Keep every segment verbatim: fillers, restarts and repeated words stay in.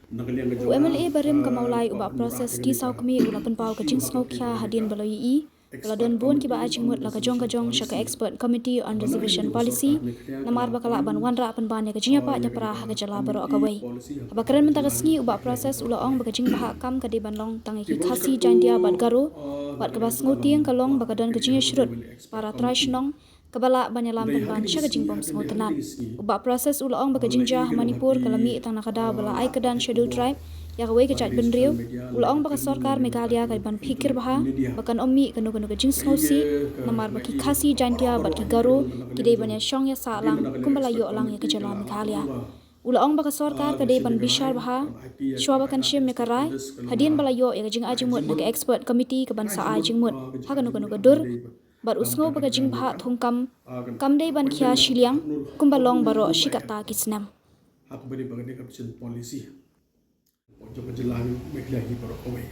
U M L A barim ka Mawlai u Bah Proses T Sawkmie u la pynpaw ka jingsngewkhia hadien ba la ïohi ba la don bun kiba ai jingmut la ka jong ka jong sha ka Expert Committee on Reservation Policy, namar ba ka lah ban wanrah pynban ïa ka jingïapait ïapra ha ka jylla baroh kawei. Haba kren mynta ka sngi u Bah Proses u la ong ba ka jingbahah kam ka dei ban long tang ïa ki Khasi, Jaintia bad Garo, bad kaba sngewtieng ka long ba ka don ka jingïashrut para trai shnong kaba lah ban ïalam pynban sha ka jingbym sngewtynnat. U Bah Proses u la ong ba ka jingjia ha Manipur ka la mih tang na ka daw ba la ai kyrdan Scheduled Tribe ïa kawei ka jaitbynriew. U la ong ba ka sorkar Meghalaya ka ban phikir bha ba kan ym mih kano kano ka jingsngewsih, namar ba ki Khasi, Jaintia bad ki Garo ki dei ban ïashong ïasah lang kumba la ïoh lang ïa ka jylla Meghalaya. U la ong ba ka sorkar ka dei ban bishar bha shuwa ba kan shim ïa ka rai, hadien ba la ïoh ïa ka jingai jingmut na ka Expert Committee ka ban sa ai jingmut ha kano kano ka dur. Bad u sngew ba ka jingbahah thungkam kam dei ban khia shiliang kumba long baroh shi katta ki snem. Ha kaba dei ba ka dei ka Vision Policy jong ka jylla Meghalaya hi baroh kawei.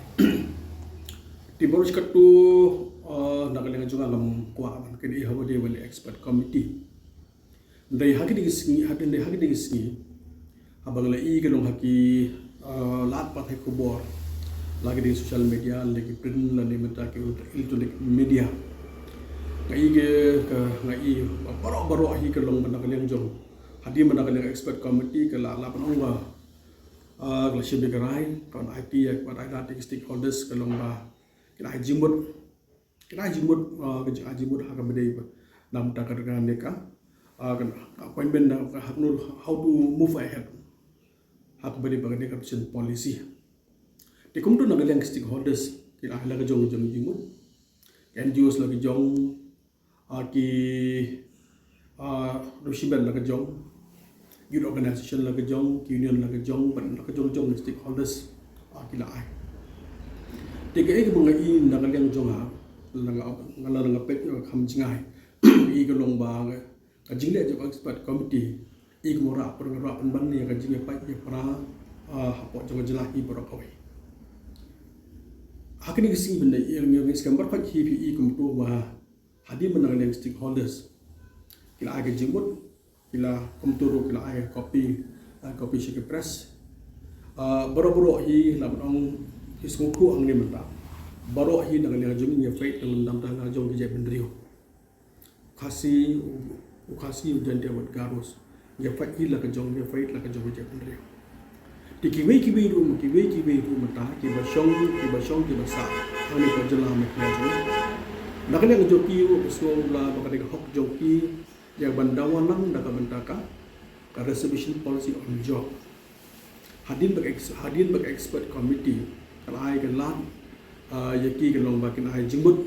Te baroh shi katto, ah, na ka liang jong nga ngam kwah ban kynnoh haba dei ba la Expert Committee. Dei ha kine ki sngi, ha dei ha kine ki sngi, haba nga la ïohi ka long ha ki, ah, lad pathai khubor, la ki dei social media, la ki print, la dei mynta ki electronic media. Nga ïohi ka, ka, nga ïohi baroh baroh hi ka long ba na ka liang jong, hadien ba na ka liang Expert Committee ka la, la pynong ba, ah, ka la shim ïa ka rai, ka ban aiti ïa, ka ban ai lad ïa ki stakeholders ka long ba kin ai jingmut. Kin ai jingmut, ah, kin ai jingmut ha kaba dei ba na ka bynta ka dei ka, ah, ka appointment na ka, ha kano, how to move ahead ha kaba dei ba ka dei ka Vision Policy. Te kumto na ka liang stakeholders ki la ai la ka jong jong jingmut. N G Os la ka jong, ah, ki, ah, Rushi Band la ka jong, youth organization la ka jong, ki union la ka jong, ban la ka jong jong stakeholders, ah, ki la ai. Te kaei kaba nga ïohi na ka liang jong nga, la nga, nga la nga peit nga kham jngai. Ïohi ka long ba ka jingleh jong ka Expert Committee, ïohi ka mut rah pynban ïa ka jingïapait ïapra, ah, hapoh jong ka jylla hi baroh kawei. Ha kine ki sngi ban da ïohi nga ïohi skhem baroh hi phi ïohi kumto ba hadien ba na ka liang stakeholders ki la ai ka jingmut, ki la kumto ruh ki la ai copy, ah, copy sha ki press. Ah, baroh baroh hi la ban ong hi sngewthuh hangne mynta. Baroh hi na ka liang jong ngi ngi fight na ka bynta na jong ki jaitbynriew. Khasi, u, u Khasi, u Jaintia bad Garos. Ngi fight hi la ka jong, ngi fight la ka jong ki jaitbynriew. Te kiwei kiwei ruh, kiwei kiwei ruh mynta, kiba shong, kiba shong, kiba sah hangne ka jylla Meghalaya jong ngi. Na ka liang jong ki ruh, ka sngew la ba ka dei ka hok jong ki ïa ban dawa lang da ka bynta ka, ka Reservation Policy on job. Hadien ba ka ex-, hadien ba ka Expert Committee ka la ai ka lad, ah, ïa ki ka long ba kin ai jingmut.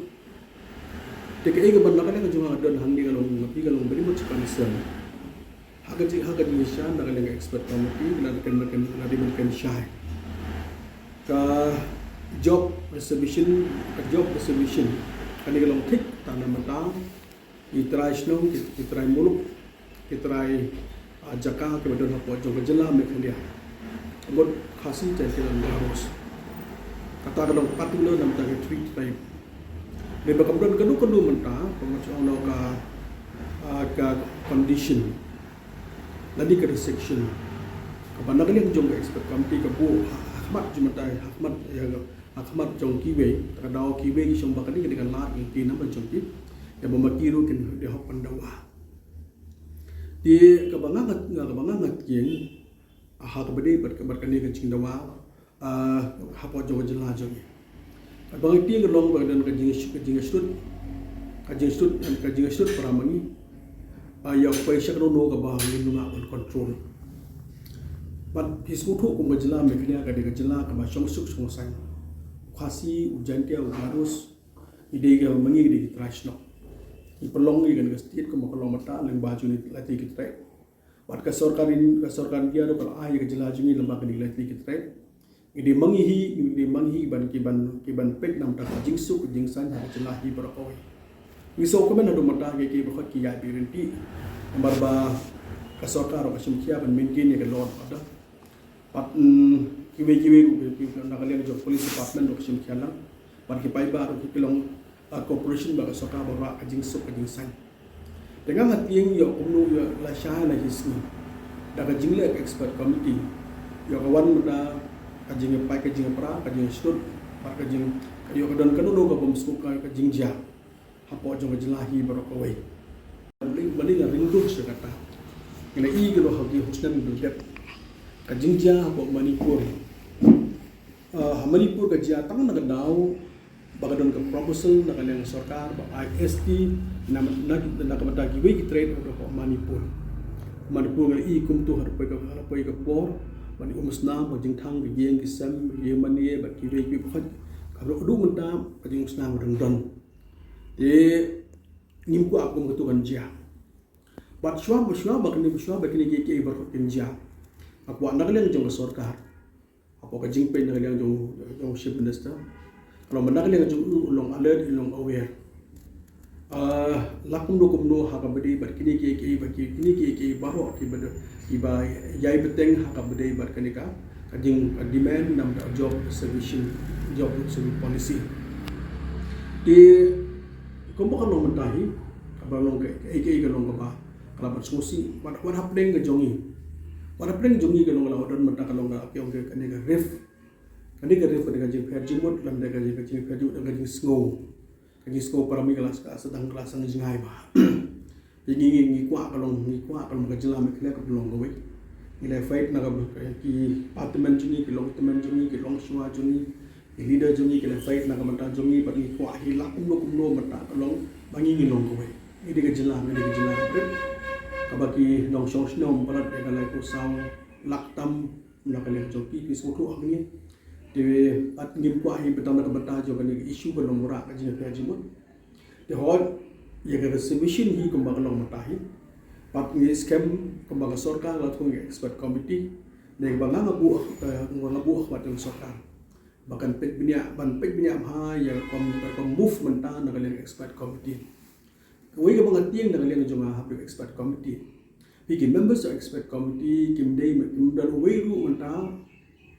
Te kaei kaba na ka liang jong nga ka don hangne ka long, ka long very much concern. Ha ka jing, ha ka jingshisha na ka liang ka Expert Committee, la dei ban, la dei ban kynshai. Ka job reservation, ka job reservation kane ka long thik tang namar ba ki trai shnong, ki, ki trai muluk, ki trai, ah, jaka kiba don hapoh jong ka jylla Meghalaya. Mut Khasi, Jaintia, Garos. Kata ka long particular namar ka three tribe. Dei ba kam don kano kano mynta, ba nga shu ong ka, ah, ka condition lane ka restriction kaba na ka liang jong ka Expert Committee ka buh ha, ha khmat jong mynta, ha khmat, ïa, ha khmat jong kiwei, ka daw kiwei ki shong ba kane ka dei ka lad ïa ki namar jong ki, ïa ba ma ki ruh kin dei hok ban dawa. Te kaba nga ngat, nga kaba nga ngat ïeng, ha kaba dei bad, bad kane ka jingdawa, ah, hapoh jong ka jylla jong ngi. Kaba nga tieng ka long ba ka don ka jing, ka jingshlur, ka jingshlur, ka jingshlur para ma ngi, ah, ïa ka pisa kano kano kaba ngim lah ban control. Bad phi sngewthuh kum ka jylla Meghalaya ka dei ka jylla kaba shong suk shong saiñ. U Khasi, u Jaintia, u Garos, ngi dei ka ma ngi, ngi dei ki trai shnong. Ngi pynlong ïa kane ka state kumba ka long mynta lyngba jong ngi lai tylli ki trai. Bad ka sorkar India, ka sorkar India ruh ka la ai ïa ka jylla jong ngi lyngba kine ki lai tylli ki trai. Ngi dei ma ngi hi, ngi dei ma ngi hi ban, ki ban, ki ban peit namar ka jingsuk ka jingsaiñ ha ka jylla hi baroh kawei. Ngi sngewkmen haduh mynta ki, ki ba khot ki ïaid beit ryntih. Namar ba ka sorkar ruh ka shim khia ban maintain ïa ka law and order. Bad, mm, kiwei kiwei ruh ki, ki na ka liang jong police department ruh ka shim khia lang. Bad ki paidbah ruh ki long, ah, cooperation bad ka sorkar ba rah ka jingsuk ka jingsaiñ. Te nga nga tieng ïoh kumno ïoh lashai la hi sngi da ka jingleh ka Expert Committee Ïoh ka wan mynta ka jingïapait, ka jingïapra, ka jingsdut, bad ka jing, ka ïoh ka don kano kano ka bym sngewthuh ka, ka jingjia hapoh jong ka jylla hi baroh kawei. Balei, balei nga ring ruh sha kata? Nga la i ka ruh ha ki husnam ba dep ka jingjia hapoh Manipur. Ah, ha Manipur ka jia tang na ka daw ba ka don ka proposal na ka liang sorkar ba ai S T na, na, na ka bynta kiwei ki trait hapoh Manipur. Manipur nga la i kumto ha poi ka, ha poi ka por ba ngi umsnam ba jingthang, ki ïing ki sem, ki ïing mane, ba kiwei kiwei, ba ka, ka ruh mynta ba jingumsnam ba dang don. Te ngim kwah kum kato kan jia. Bad shuwa, ba shuwa ba kine, ba shuwa ba kine ki, ki baroh kin jia, nga kwah na ka liang jong ka sorkar, hapoh ka jingpeit na ka liang jong, jong Chief Minister, ka long ba na ka liang jong u, u long alert, u long aware. Ah, la kumno kumno ha kaba ïadei bad kine ki, ki, ba ki, kine ki, ki baroh ki ba, ki ba ïai bteng ha kaba ïadei bad kane ka, ka jing, ka demand na ka bynta job reservation, job reservation policy. Te kumba ka long mynta hi, kaba long ka, ka, ka, ka long kaba, ka la ban sngewsih, wat, wat hapdeng ka jong ngi. Wat hapdeng jong ngi ka long, ka la don mynta ka long ka, ka, ka, kane ka rift. Kane ka rift, kane ka jingpher jingmut, lane ka jing, ka jingpher jingmut, ka jingsngew. Ka jingsngew para mi ka la sa, sa dang ka la sdang jngai bha. Te ngi, ngi, ngi kwah ka long, ngi kwah ka long ka jylla Meghalaya ka long kawei. Ngi la fight na ka, ki pa tymmen jong ngi, ki long tymmen jong ngi, ki longshuwa jong ngi, ki leader jong ngi, ki la fight na ka bynta jong ngi, bad ngi kwah hi la kumno kumno mynta ka long ba ngi, ngi long kawei. Ngi dei ka jylla, ngi dei ka jylla ka brit, kaba ki nongshong shnong palat ïa ka laiphew saw lak tam na ka liang jong ki, ki sngewthuh hangne. Te bad ngim kwah hi ba tang na ka bynta jong kane ka issue ka long wanrah ka jingpher jingmut. Te hooid, ïa ka reservation hi kumba ka long mynta hi, bad ngi skhem kumba ka sorkar la thung ïa ka expert committee, ne ba nga, nga buh, eh, nga buh akhmat jong ka sorkar ba kan peit bniah, ban peit bniah bha ïa ka rukom, ka rukom move mynta na ka liang expert committee. Kawei kaba nga tieng na ka liang jong nga ha ka expert committee, phi ki members of expert committee kim dei, kim don uwei ruh mynta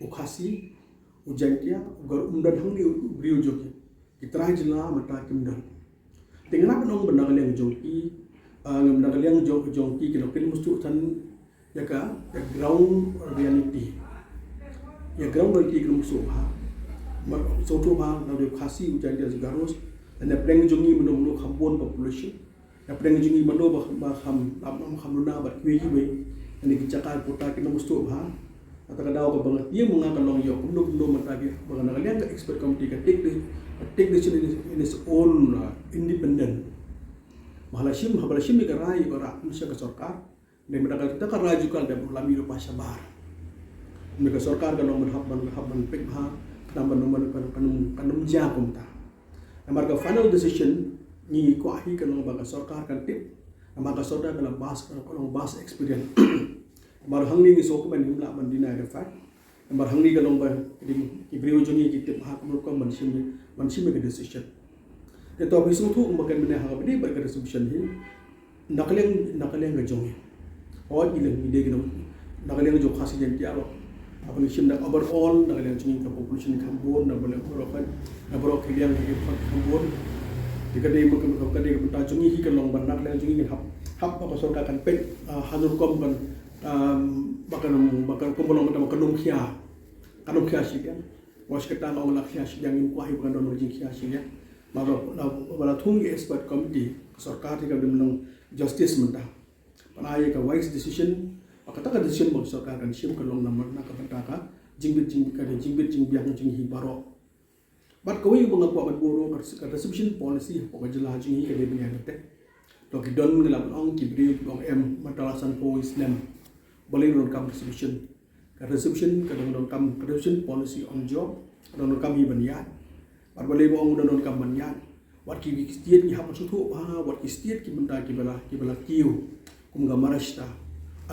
u Khasi, u Jaintia, u Garo, um don hangne u briew jong ki. Ki trai jylla mynta kim don. Te nga la ban ong ba na ka liang jong ki, ah, na ka liang jong, jong ki, ki long kin ym sngewthuh than ïa ka, ïa ka ground reality. Ïa ka ground reality kin ym sngewthuh bha. Ym sngewthuh bha, na u Khasi, u Jaintia, u Garo, lane pdeng jong ngi mano mano kham bun population. Ïa pdeng jong ngi mano ba, ba kham, ba kham, kham duna bad kiwei kiwei. Lane ki jaka puta kin ym sngewthuh bha. Kata ka daw kaba nga tieng ma nga ka long ïoh kumno kumno mynta ki, ba na ka liang ka expert committee ka take the, ka take decision in its, in its own, uh, independent. Ba la shim, ba la shim ïa ka rai, ïa ka rai, ym sha ka sorkar. Dei mynta ka, ka rai jong ka la dep lam ïa ka pa shabar. Mynta ka sorkar ka long ban hap, ban hap ban peit bha, khnang ban, ban, kan, kan, kan ym jia kumta. Namar ka final decision ngi kwah hi ka long ba ka sorkar kan tip. Namar ka sorkar ka la bas, ka long bas experience. Namar hangne ngi sngewkmen, ngim lah ban deny the fact. Namar hangne ka long ba ki, ki briew jong ngi ki tip ha kumno rukom ban shim, ban shim ka decision. Te to phi sngewthuh kumba kan mynne ha kaba ïadei bad ka reservation hi. Na ka liang, na ka liang ka jong ngi. Hooid ngi leh ngi dei ki nong, na ka liang jong Khasi Jaintia ruh. Haba ngi shim da overall, na ka liang jong ngi ka population kham bun, na baroh, baroh ka, na baroh ki liang ki kham bun. Te ka dei ma ka, ka dei ka bynta jong ngi hi ka long ban na ka liang jong ngi hap, hap ba ka sorkar kan peit, ah, ha rukom kan, um, ba kan, ba kan, kumba long mynta ba kan ym khia. Kan ym khia shiliang. Wat kata nga ong la khia shiliang, ngim kwah hi ba kan don ka jingkhia shiliang. Ba la, la, ba la thung ïa expert committee, ka sorkar te ka dei ban long justice mynta. Ban ai ïa ka wise decision, ba kata ka decision ba ka sorkar kan shim ka long namar na ka bynta ka jingbit jing, ka jingbit jingbiang jong ngi baroh. Bad kawei ba nga kwah ban buh ruh ka, ka reservation policy hapoh ka jylla jong ngi ka dei ban ïa kata. To ki don, nga la ban ong, ki briew ki ong em, mynta la sanphew snem balei donkam reservation. Ka reservation ka dang donkam, ka reservation policy on job ka dang donkam hi ban ïaid. Bad balei ba ong dang donkam ban ïaid? Wat ki, ki state ngi hap ban sngewthuh bha, wat ki state ki mynta ki ba la, ki ba la kiew, kum ka Maharashtra,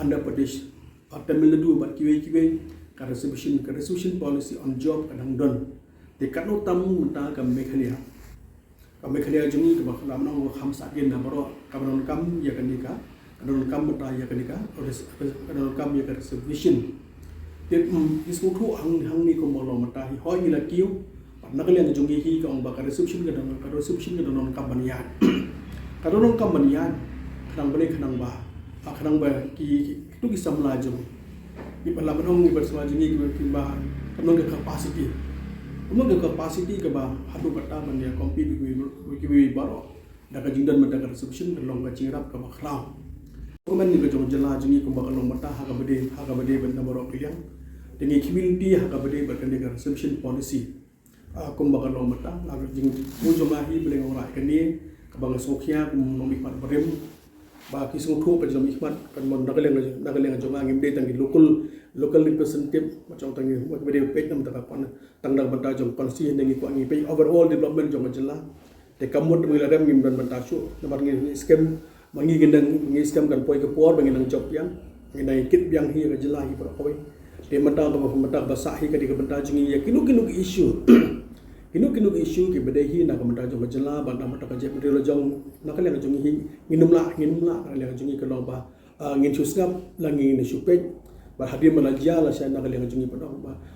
Andhra Pradesh, ah, Tamil Nadu bad kiwei kiwei, ka reservation, ka reservation policy on job ka dang don. Te katno tam mynta ka Meghalaya. Ka Meghalaya jong ngi kaba la mynta ka kham sahdien na baroh, kaba donkam ïa kane ka, ka donkam mynta ïa kane ka, res-, res-, ka donkam ïa ka reservation. Te, mm, ngi sngewthuh hang, hangne kumba long mynta hi, hooid ngi la kiew, bad na ka liang jong ngi hi ka ong ba ka reservation ka dang, ka reservation ka donkam ban ïaid. Ka donkam ban ïaid, khnang ba ne, khnang ba, ah, khnang ba ki, ki, kitu ki samla jong ngi. Kiba la ban ong, kiba sma jong ngi kiba, kiba kam don ka capacity. Kam don ka capacity kaba haduh katta ban ïa compete bad kiwei bad kiwei baroh. Da ka jingdon mynta ka reservation ka long ka jingïarap kaba khraw. Kumne ka jong jylla jong ngi kumba ka long mynta ha kaba dei, ha kaba dei bad na baroh ka liang. Te ngi community ha kaba dei bad kane ka reservation policy. Ah, kumba ka long mynta, la ka jingmut jong nga hi ba dei nga wanrah kane, kaba nga sngewkhia kum u nongmihkhmat barim. Ba ki sngewthuh ka jingmihkhmat, kan mon na ka liang, na ka liang jong nga ngim dei tang ki local, local representative, ma jong tang ngi, ma ba dei peit na mynta ka kon, tang na ka bynta jong constituency ngi kwah ngi peit overall development jong ka jylla. Te ka mut ba ngi la rem ngim don bynta shuh, namar ngi, ngi skhem, ma ngi ngi nang, ngi skhem kan poi ka por ba ngi nang jop biang, ngi nang kit biang hi ka jylla hi baroh kawei. Te mynta ka, mynta ba sah hi ka dei ka bynta jong ngi ïa kino kino ki issue. Kino kino ki issue kiba dei hi na ka bynta jong ka jylla, bad na ka bynta ka jaitbynriew la jong, na ka liang jong ngi hi, ngin ym lah, ngin ym lah, na ka liang jong ngi ka long ba, ah, ngin shu sngap, la ngin shu peit. Bad hadien ba la jia la shai na ka liang jong ngi pat,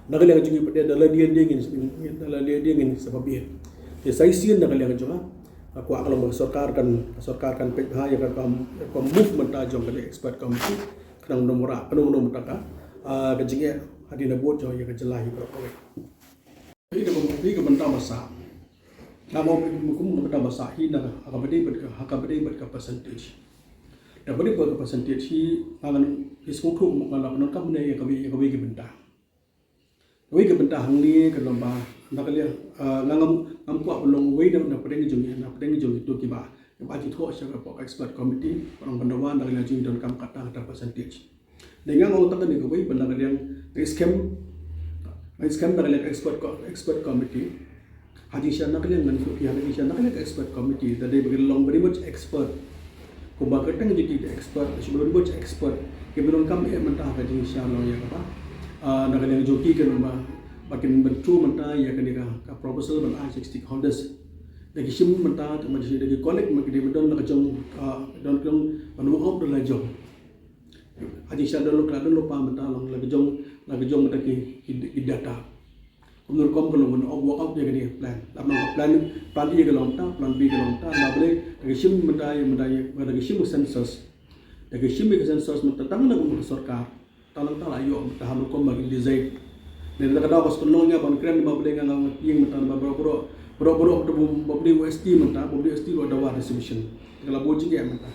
na ka liang jong ngi pat da lade lade ngin, ngin, da lade lade ngin sa pynbeit. Te sa shisien na ka liang jong nga, nga kwah ka long ba ka sorkar kan, ka sorkar kan peit bha ïa ka kam, ka move mynta jong ka expert committee. Khnang ban wanrah, khnang ban wanrah mynta ka, ah, ka jingeh hadien ba bud jong ïa ka jylla hi baroh kawei. Hi ka byn-, hi ka bynta ba sah. Nga ong kum ka bynta ba sah hi na ha kaba dei bad ka, ha kaba dei bad ka percentage. Da ba dei bad ka percentage hi, nga ngan, hi sngewthuh kum nga la pyndonkam ne ïa kawei, ïa kawei ka bynta. Kawei ka bynta hangne ka long ba, na ka liang, ah, nga ngam, ngam kwah ba long wei na, na pdeng jong, na pdeng jong ito kiba, kiba ki thoh sha ka pok expert committee, ba long ban dawa na ka liang jong donkam kata, kata percentage. Dei nga ong tang kane kawei ba na ka liang, ngi skhem, ngi skhem na ka liang expert co-, expert committee. Ha jingshisha na ka liang ngan kut ïa ha jingshisha na ka liang expert committee, da dei ba ki long very much expert. Kumba ka teng jong ki expert, shu very much expert. Ki ba donkam eh mynta ha ka jingshisha long ïa kaba, ah, na ka liang jong ki kan ba, ba kin bynta mynta ïa kane ka, ka proposal ban ai sha ki stakeholders. Da ki shim mynta, da ki collect mynta ki dei ba don na ka jong, ah, don ka jong ban work out da la jong. Ha jingshisha don lo, ka don lo pa mynta long la ka jong, la ka jong mynta ki, ki, ki data. Kumno rukom ka long ban work out ïa kane ka plan. Lada ka plan, plan A ka long ta, plan B ka long ta, la balei, da ka shim mynta ïa, mynta ïa, da ka shim census. Da ka shim ka census mynta tang na ka sorkar. Tang na ka la ïoh mynta ha rukom ba kin design. Ne da ka daw ka spin long ïa ban kren ba balei nga nga ïing mynta ba baroh baroh, baroh baroh ba balei U S T mynta, ba balei U S T ba dawa reservation. Ka la bun jingeh mynta.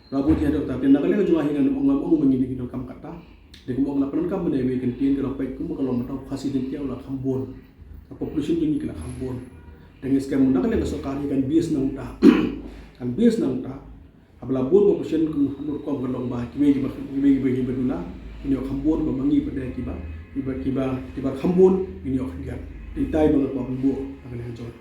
Rabu ti hadok ta, te na ka liang jong nga hi ngan ong, ong, ong, ma ngi ngi donkam kata. Te kum ong la pyndonkam mynne wei kyntien ka la peit kum ka long mynta u Khasi Jaiñtia u la kham bun. Ka population jong ngi ki la kham bun. Te ngi skhem na ka liang ka sorkar hi kan base na uta. Kan base na uta. Haba la bun population kum ha rukom ka long ba kiwei kiba, kiwei kiba, kiba duna. Kin ïoh kham bun ba ma ngi pat de kiba, kiba, kiba, kiba kham bun kin ïoh khyndiat. Te itai ba nga kwah ban buh na ka liang jong nga.